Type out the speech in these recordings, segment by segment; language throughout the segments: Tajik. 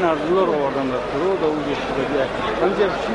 Нардуллоро овардан дар куро да уҷо шудаги. Ҳамҷа чӣ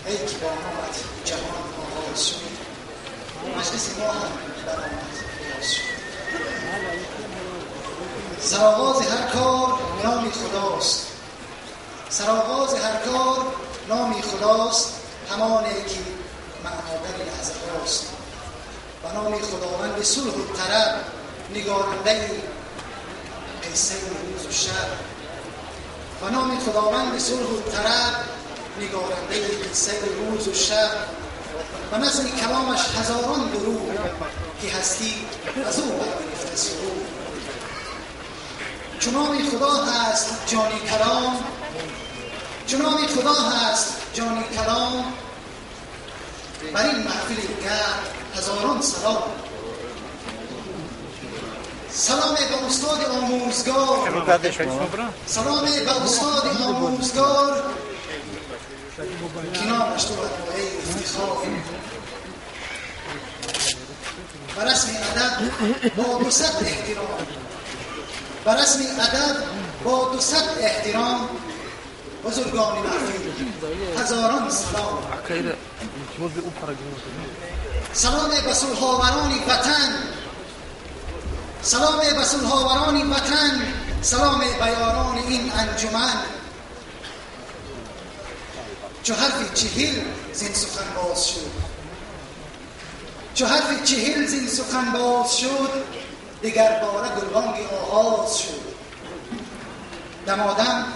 ای که با آمد جهان آغاز شد، مجلس ما هم برآمد باز شد. سرآغاز هر کار نامی خداست، سرآغاز هر کار نامی خداست، همان که معنادر لحظه هاست. و نام خداوند صلح و طرب، نگارنده قصه روز و شب. و نام خداوند صلح و طرب، نگارنده قصه روز و شب. و نظم کلامش هزاران درود، که هستی از او برگرفته سرود. چنان خدا هست جانی کلام، چنان خدا هست جانی کلام، بر این محفل گرم هزاران سلام. سلام به استاد آموزگار، سلام به استاد آموزگار که نامش دارد مایه افتخار. به رسم ادب با 200 احترام، به رسم ادب با 200 احترام، بزرگان محفل هزاران سلام. سلام به صلح‌آوران وطن، سلام به صلح‌آوران وطن، سلام به یاران این انجمن. چو حرف 40 زین سخن باز شد، چو حرف 40 زین سخن باز شد، دگر باره گلبانگ آغاز شد. دمادم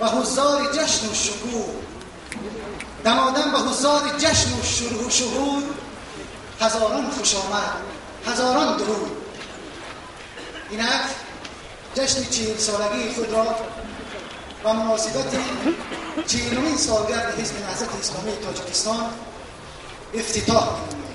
و حضار جشن و شکوه، دمادم و حضار جشن و شهود، هزاران خوش آمد، هزاران درود. اینک جشن 40 سالگی خود را و مناسبت 40مین سالگرد حزب نهضت اسلامی تاجیکستان افتتاح می‌نماییم.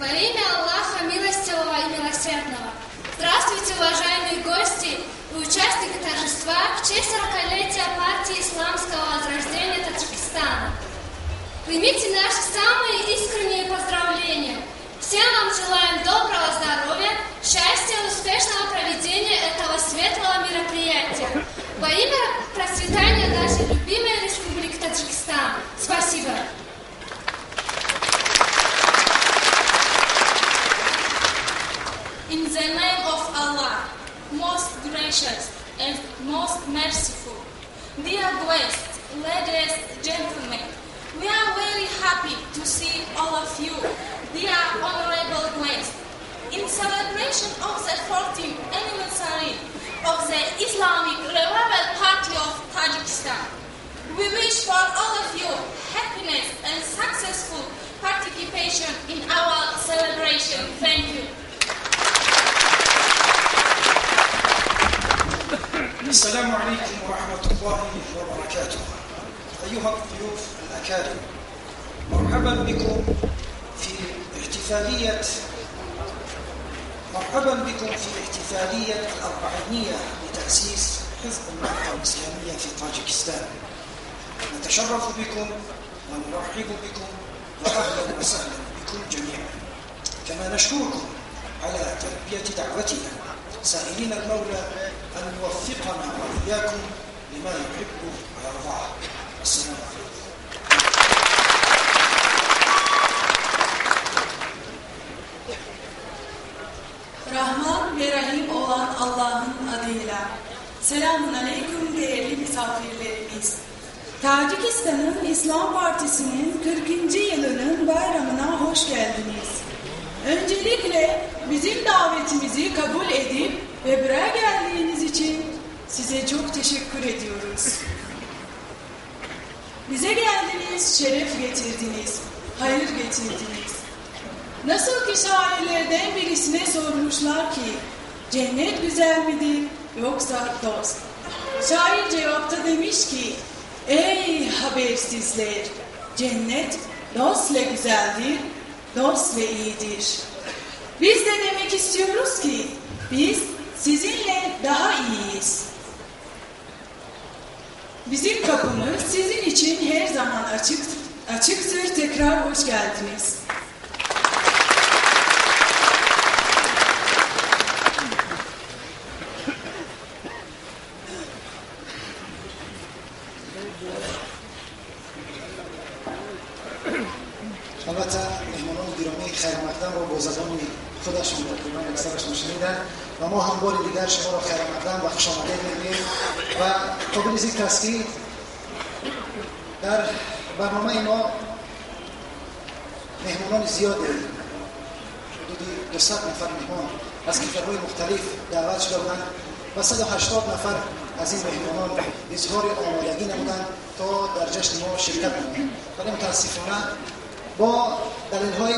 Во имя Аллаха Милостивого и Милосердного. Здравствуйте, уважаемые гости и участники торжества в честь 40-летия партии Исламского возрождения Таджикистана. Примите наши самые искренние поздравления. Всем вам желаем доброго здоровья, счастья и успешного проведения этого светлого мероприятия. Во имя процветания нашей любимой Республики Таджикистан. Спасибо. In the name of Allah, most gracious and most merciful, dear guests, ladies, gentlemen, we are very happy to see all of you, dear honorable guests, in celebration of the 14th anniversary of the Islamic Revival Party of Tajikistan. We wish for all of you happiness and successful participation in our celebration. Thank you. السلام عليكم ورحمة الله وبركاته. أيها الضيوف الأكارم، مرحبا بكم في احتفالية الأربعينية لتأسيس حزب النهضة الإسلامية في طاجكستان. نتشرف بكم ونرحب بكم وأهلا وسهلا بكم جميعا. كما نشكركم على تلبية دعوتنا، سائلين المولى أن يوفقنا وإياكم لما يحب ويرضاه. السلام عليكم. Rahman ve Rahim olan Allah'ın adıyla. Selamun Aleyküm değerli misafirlerimiz. Tacikistan'ın İslam Partisi'nin 40. yılının bayramına hoş geldiniz. Öncelikle bizim davetimizi kabul edip ve buraya geldiğiniz için size çok teşekkür ediyoruz. Bize geldiniz, şeref getirdiniz. hayır getirdiniz. Nasıl ki şairlerden birisine sormuşlar ki, cennet güzel midir yoksa dost? Şair cevapta demiş ki, ey habersizler, cennet dostla güzeldir, dostla iyidir. Biz de demek istiyoruz ki, biz sizinle daha iyiyiz. Bizim kapımız sizin için her zaman açıktır. Tekrar hoş geldiniz. البته مهمانان گرامی خیر مقدم را با زبان خودشان در پروگرام اکثرشان شنیدند و ما هم بار دیگر شما را خیر مقدم و خوش آمدید میگوییم و قابل ذکر است که در برنامه ما مهمانان زیادی، حدود 200 نفر مهمان از کشورهای مختلف دعوت شده بودند و 180 نفر از این مهمانان اظهار آمادگی نمودند تا در جشن ما شرکت نمایند، ولی متاسفانه با دلیل‌های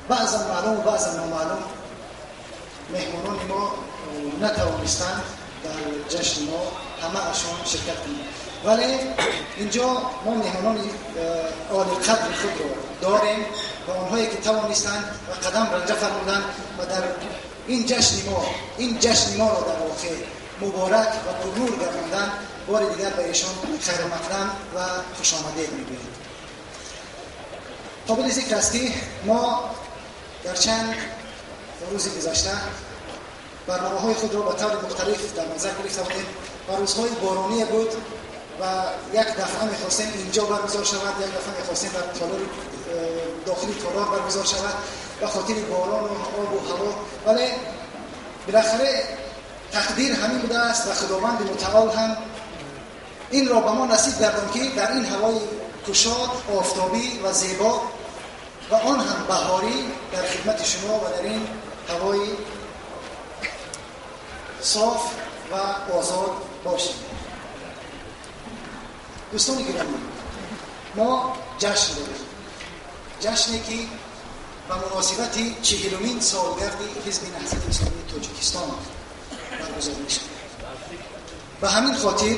بعضا معلوم و بعضا نامعلوم مهمانان ما نتوانستند در جشن ما همه اشان شرکت کنند. ولی اینجا ما مهمانان عالی قدر خود را داریم و آنهایی که توانستند و قدم رنجه فرمودند و در این جشن ما را در واقع مبارک و پرنور گرداندند، بار دیگر به ایشان خیر مقدم و خوش آمدید میگوییم. قابل ذکر است که ما در چند روز گذشته برنامه‌های خود را به طور مختلف در نظر گرفته بودیم و روزهای بارانی بود و یک دفعه می‌خواستیم اینجا برگزار شود، یک دفعه می‌خواستیم در تالار داخلی تالار برگزار شود به خاطر باران و آب و هوا، ولی بالاخره تقدیر همین بوده است و خداوند متعال هم این را به ما نصیب گرداند که در این هوای کشاد، آفتابی و زیبا و آن هم بهاری در خدمت شما و در این هوای صاف و آزاد باشیم. دوستان گرامی، ما جشن داریم، جشنی که به مناسبت 40مین سالگرد حزب نهضت اسلامی تاجیکستان برگزار میشه. به همین خاطر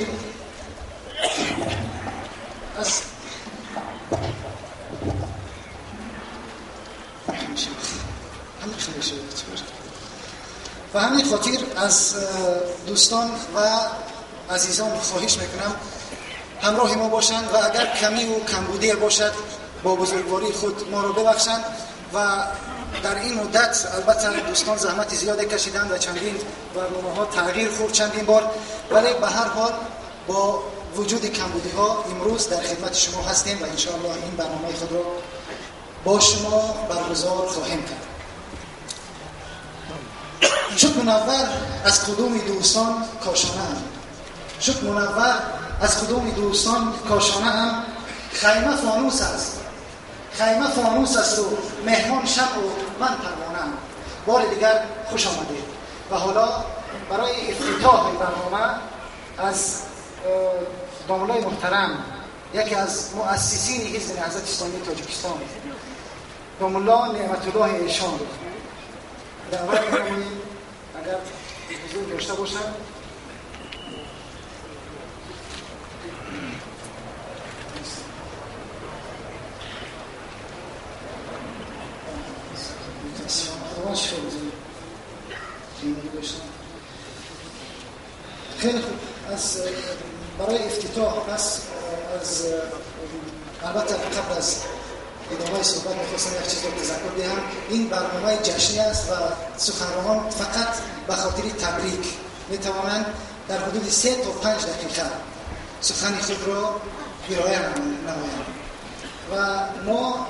از از دوستان و عزیزان خواهش میکنم همراه ما باشند و اگر کمی و کمبودی باشد با بزرگواری خود ما رو ببخشند. و در این مدت البته دوستان زحمت زیاد کشیدند و چندین برنامه ها تغییر خورد چندین بار، ولی به هر حال با وجود کمبودی ها امروز در خدمت شما هستیم و انشاءالله این برنامه خود رو با شما برگزار خواهیم کرد. شد منور از قدوم دوستان کاشانه هم، شد منور از قدوم دوستان کاشانه هم، خیمه فانوس است، خیمه فانوس است و مهمان شب و من پروانه ام. بار دیگر خوش آمدید. و حالا برای افتتاح برنامه از داملای محترم، یکی از مؤسسین حزب نهضت اسلامی تاجیکستان، داملا نعمت الله ایشان دعوت می‌کنیم اگر حضور داشته باشند. خیلی خوب، از برای افتتاح پس از البته قبل از ادامه صحبت می‌خواستم یک چیز رو تذکر بدهم. این برنامه جشنی است و سخنرانان فقط به خاطر تبریک می‌توانند در حدود 3 تا 5 دقیقه سخن خود را ارائه نمایند و ما